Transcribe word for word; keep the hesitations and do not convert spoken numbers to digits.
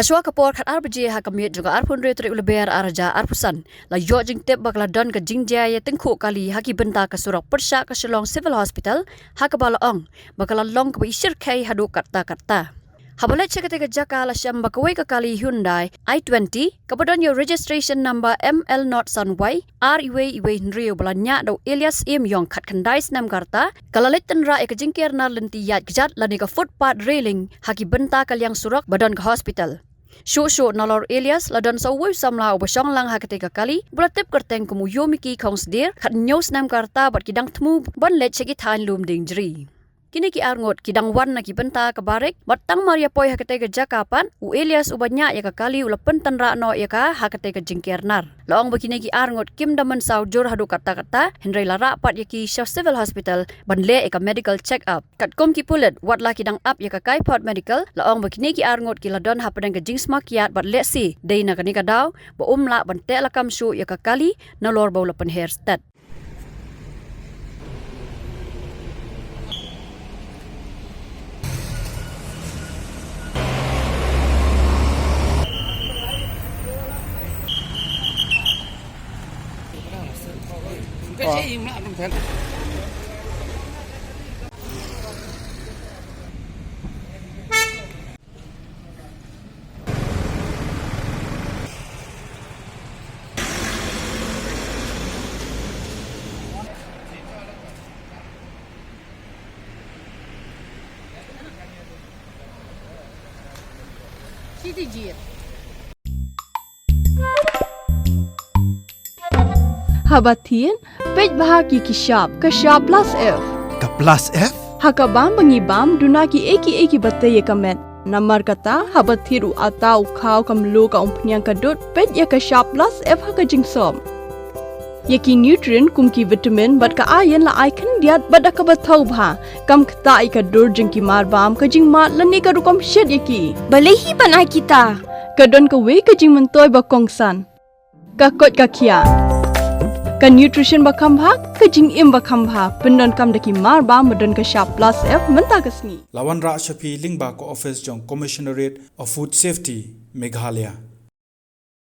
Shuwa ka por khat ar baje ha ka miet jong ka arphew hynriew tarik u Lber ar hajar arphew san, la ïoh jingtip ba ka la don ka jingjia ïa tyngkhuh kali ha ki bynta ka surok pyrshah ka Shillong Civil Hospital, ha kaba la ong ba ka la long kaba i shyrkhei haduh katta katta. Haba leit sha katei ka jaka la shem ba kawei ka kali Hyundai i twenty, kaba don ïa u registration number M L not san Y ar iwei iwei hynriew ba la ñiah da u Elias Im Yong khatkhyndai snem ka rta, ka la leit tynrah ïa ka jingker nar lynti ïaid kjat lane ka footpath railing ha ki bynta ka liang surok ba don ka hospital. Shuh shuh nalor Elias la don sa uwei u samla uba shong lang ha katei ka kali, ba la tip kyrteng kum u Yomiki Khongsdir, khathynñiew snem ka rta bad ki dang thmu ban leit sha ki thaiñ lum diengjri. Kine ki arngut ki dang wan na ki bynta ka barik, bad tang mar ïa poi ha katei ka jaka pat, u Elias uba ñiah ïa ka kali u la pyntynrah noh ïa ka ha katei ka jingker nar. La ong ba kine ki arngut kim da mynsaw jur haduh katta katta, hynrei la rah pat ïa ki sha Civil Hospital ban leh ïa ka medical check up. Katkum ki pulit, wat la ki dang ap ïa ka Kaiphaw Medical, la ong ba kine ki arngut ki la don hapdeng ka jingsma kiad bad lehse dei na kane ka daw ba um lah ban teh lakam shuh ïa ka kali nalor ba u la pynher stet. Haba thied, peit bha ïa ki shap, ka shap plus F. Ka plus F? Ha ka bam ba ngi bam, duna kiei kiei kiba tei ïa ka met. Namar kata, haba thied u atta, u khaw, ka mluh, ka umphniang, ka dud, peit ïa ka shap plus F ha ka jingsop. Ïa ki nutrient kum ki vitamin bad ka iron la ai khyndiat bad da kaba thaw bha. Kam ktah ïa ka dur jong ki mar bam, ka jingmad lane ka rukom shet ïa ki. Balei hi ban ai kita? Ka don kawei ka jingmyntoi ba kongsan. Ka koit ka khiah. Ka nutrition ba kham bha, ka jingim ba kham bha. Pyndonkam da ki mar bam ba don ka shap plus F mynta ka sngi. La wanrah sha phi lyngba ka office jong Commissionerate of Food Safety, Meghalaya.